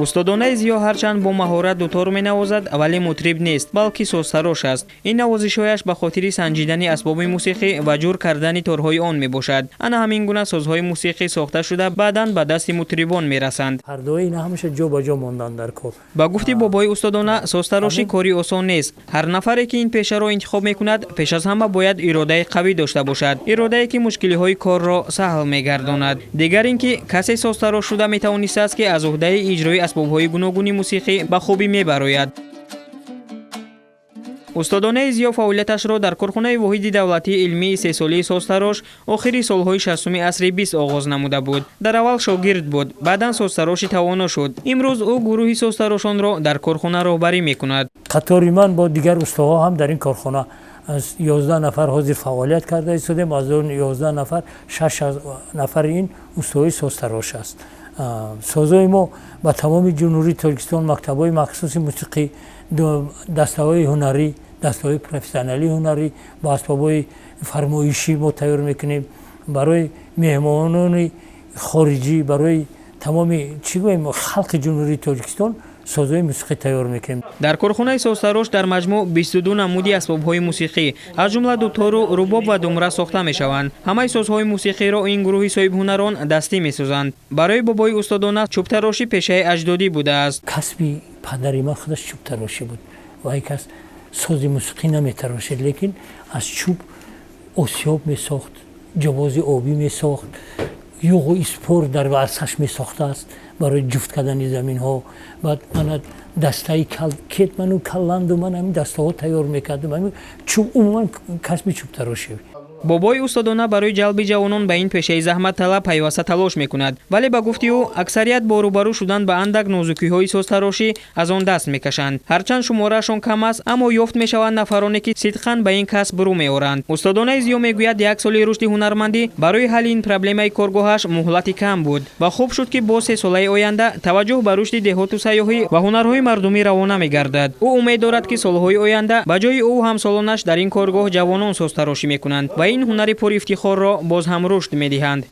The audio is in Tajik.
Устодонаи Зиё ҳарчанд бо маҳорат дутор менавозад, вале мутриб нест, балки созтарош аст. Ин навозишҳояш ба хотири санҷидани асбоби мусиқӣ ва ҷур кардани торҳои он мебошад. Ана ҳамин гуна созҳои мусиқӣ сохта шуда баъдан ба дасти мутрибон мерасанд. Ҳардуи ина ҳамеша ҷо ба ҷо монданд дар кор. Ба гуфти бобои устодона, созтарошӣ кори осон нест. Ҳар нафаре ки ин пешаро интихоб мекунад, пеш аз ҳама бояд иродаи қавӣ дошта бошад, иродае ки мушкилиҳои корро саҳл мегардонад. Дигар ин ки касе созтарош шуда метавонистааст, ки аз уҳдаи иҷрои асбобҳои гуногуни мусиқӣ ба хубӣ мебарояд. Устодонаи Зиё фаъолияташро дар корхонаи воҳиди давлатии илмии истеҳсолии созтарош охири солҳои 60-уми асри 20 оғоз намуда буд. Дар аввал шогирд буд, баъдан созтароши тавоно шуд. Имрӯз ӯ гурӯҳи созтарошонро дар корхона роҳбарӣ мекунад. Қатори ман бо дигар устоҳо ҳам дар ин корхона аз 11 нафар ҳозир фаъолият карда истодем. Аз он 11 нафар 6 нафари ин устоҳои созтарош аст. Созҳои мо ба тамоми Ҷумҳурии Тоҷикистон, мактабҳои махсуси мусиқӣ, дастаҳои ҳунарӣ, дастаҳои профессионалии ҳунарӣ бо асбобҳои фармоишӣ мо тайёр мекунем барои меҳмонони хориҷӣ, барои тамоми, чӣ гӯем, халқи Ҷумҳурии Тоҷикистон созҳои мусиқӣ тайёр мекунем. Дар корхонаи созтарош дар маҷмӯъ 22 намуди асбобҳои мусиқӣ, аз ҷумла дутору рубоб ва думра сохта мешаванд. Ҳамаи созҳои мусиқиро ин гурӯҳи соҳибҳунарон дастӣ месозанд. Барои бобои устодона чӯбтарошӣ пешаи аҷдодӣ будааст. Касби падари ман худаш чӯбтарошӣ буд ва ай кас сози мусиқӣ наметарошид, лекин аз чӯб осиёб месохт, ҷавози обӣ месохт, юғу испор дар варсаш месохтааст барои ҷуфт кардани заминҳо. Баъд мана дастаи кетману калланду ман ҳамин дастаҳо тайёр мекардам. Чӯб, умуман касби чӯбтарошӣ. Бобои устодона барои ҷалби ҷавонон ба ин пешаи заҳматталаб пайваста талош мекунад, вале ба гуфти ӯ, аксарият бо рӯбарӯ шудан ба андак нозукиҳои созтарошӣ аз он даст мекашанд. Ҳарчанд шумораашон кам аст, аммо ёфт мешаванд нафароне, ки сидқан ба ин касб рӯ меоранд. Устодонаи Зиё мегӯяд, як соли рушди ҳунармандӣ барои ҳалли ин проблемаи коргоҳаш муҳлати кам буд ва хуб шуд, ки боз 3 солаи оянда таваҷҷӯҳ ба рушди деҳоту сайёҳӣ ва ҳунарҳои мардумӣ равона мегардад. Ӯ умед дорад, ки солҳои оянда ба ҷои ӯ ҳамсолонаш дар ин коргоҳ ҷавонон созтарошӣ мекунанд ва ин ҳунари пурифтихорро боз ҳам рушд медиҳанд.